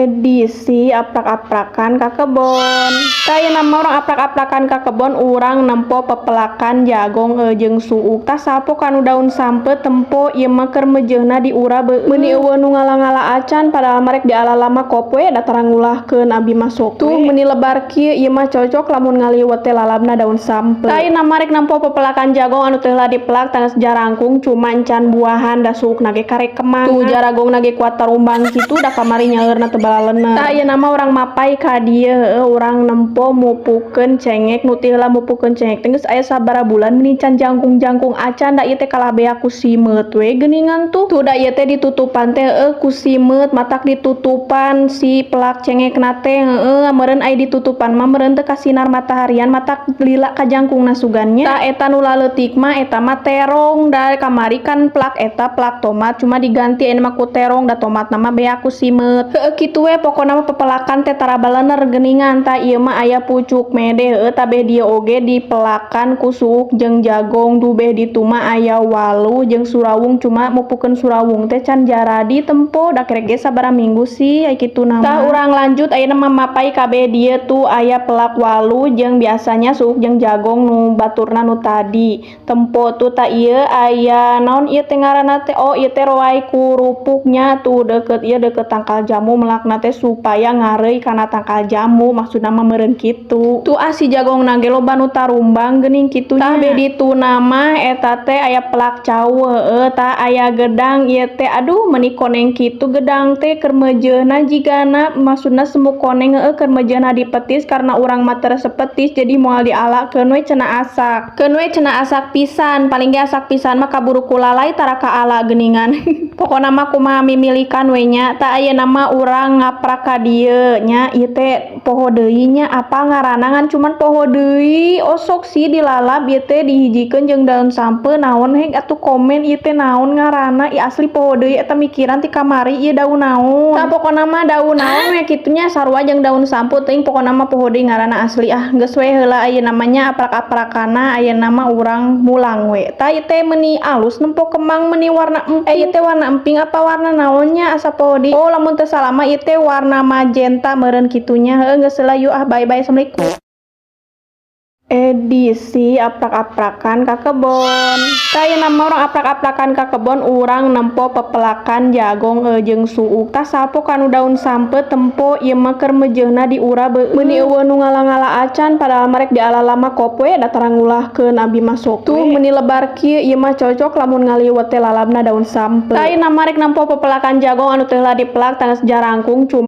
Edisi aprak-aprakan ka kebon. Tah, ieu mah urang aprak-aprakan ka kebon, urang nempo pepelakan jagong jeung suuk. Tah, salpo kanu daun sampeu. Tempo ieu mah keur meujeuhna diurab beueum. Meuni euweuh nu ngala-ngala acan, padahal mah rek diala mah kop we da tara ngulahkeun abi mah sok. Tuh, meuni lebar kieu, ieu mah cocok lamun ngaliwet teh lalabna daun sampeu. Tah, ieu mah rek nempo pepelakan jagong anu teu heula dipelak, tah geus jarangkung, cuma encan buahan da suukna ge karek kemang. Tuh, jaragongna ge kuat tarumbang kitu, da kamari nyaeurna teu balaleuneur. Tah, ieu mah urang mapay ka dieu, heueuh, urang nempo mupukeun cengek nu ti heula mupukeun cengek teh geus aya sabaraha bulan, meuni can jangkung-jangkung acan, da ieu teh kalah beak ku simeut we geuningan tuh. Tuh, da ieu teh ditutupan teh, heueuh, ku simeut, matak ditutupan si pelak cengekna teh, heueuh, meureun aya ditutupan mah meureun teu kasinar mataharian, matak lila kajangkungna sugan nya. Tah, eta nu laleutik mah eta mah terong, da kamari kan pelak eta pelak tomat, cuma diganti ayeuna mah ku terong, da tomatna mah beak ku simeut. Heueuh, kitu we pokona mah, pepelakan teh tara balener geuningan. Tah, ieu mah aya pucuk mede, heueuh, tabeh dieu oge dipelakan ku suuk jeung jagong. Duh, beh ditu mah aya waluh jeung surawung, cuma mupukeun surawung teh can jaradi, tempo da kerek ge sabaraha minggu sih aya kituna mah. Tah, urang lanjut ayeuna mah mapay ka beh dieu. Tuh, aya pelak waluh jeung biasanya suuk jeung jagong nu baturna nu tadi, tempo tuh. Tah, ieu aya naon ieu teh ngaranna teh? Oh, ieu teh roay kurupuknya. Tuh, deukeut ieu, deukeut tangkal jamu melakna teh supaya ngareuy kana tangkal jamu, maksudna mah meureun kitu. Tuh ah, si jagongna ge loba nu tarumbang geuning kitu nya. Tah, beh dituna mah eta teh aya pelak cau, heueuh. Tah, aya gedang ieu teh, aduh, meuni koneng kitu gedang teh keur meujeuhna jigana, maksudna semu koneng, heueuh, keur meujeuhna dipetis. Karena urang mah teu resep petis, jadi moal dialakeun we cenah, asak keun we cenah, asak pisan. Paling ge asak pisan mah kaburu ku lalay, tara kaala geuningan. Pokona mah kumaha mimilikan we nya. Tah, ayeuna mah urang ngaprak ka dieu nya, ieu teh poho deui nya apa ngaranna, ngan cuman poho deui. Osok sih dilalap ieu teh, dihijikeun jeung daun sampeu. Naon heg atuh komen ieu teh naon ngaranna? Ih, asli poho deui eta, mikiran ti kamari ieu daun naon. Tah, pokona mah daun naon we kitu nya, sarua jeung daun sampeu teuing. Pokona mah poho deui ngaranna asli. Ah, geus we heula ayeuna mah nya aprak-aprakana, ayeuna mah urang mulang we. Tah, ieu teh meuni alus nempo kembang, meuni warna emping. Eh, ieu teh warna emping apa warna naon nya, asa poho deui. Oh, lamun teu salah mah ieu teh warna magenta meureun kitu nya. Heueuh, geus heula yuk ah, bye bye, assalamualaikum. Edisi aprak-aprakan ka kebon. Tah, ieu mah urang aprak-aprakan ka kebon, urang nempo pepelakan jagong jeung suuk. Tah, salpo kanu daun sampeu. Tempo ieu mah keur meujeuhna diurab beueum. Meuni euweuh nu ngala-ngala acan, padahal mah rek diala mah kop we da tara ngulahkeun abi mah sok. Tuh, meuni lebar kieu, ieu mah cocok lamun ngaliwet teh lalabna daun sampeu. Tah, ieu mah rek nempo pepelakan jagong anu teu heula dipelak, tah geus jarangkung, cuma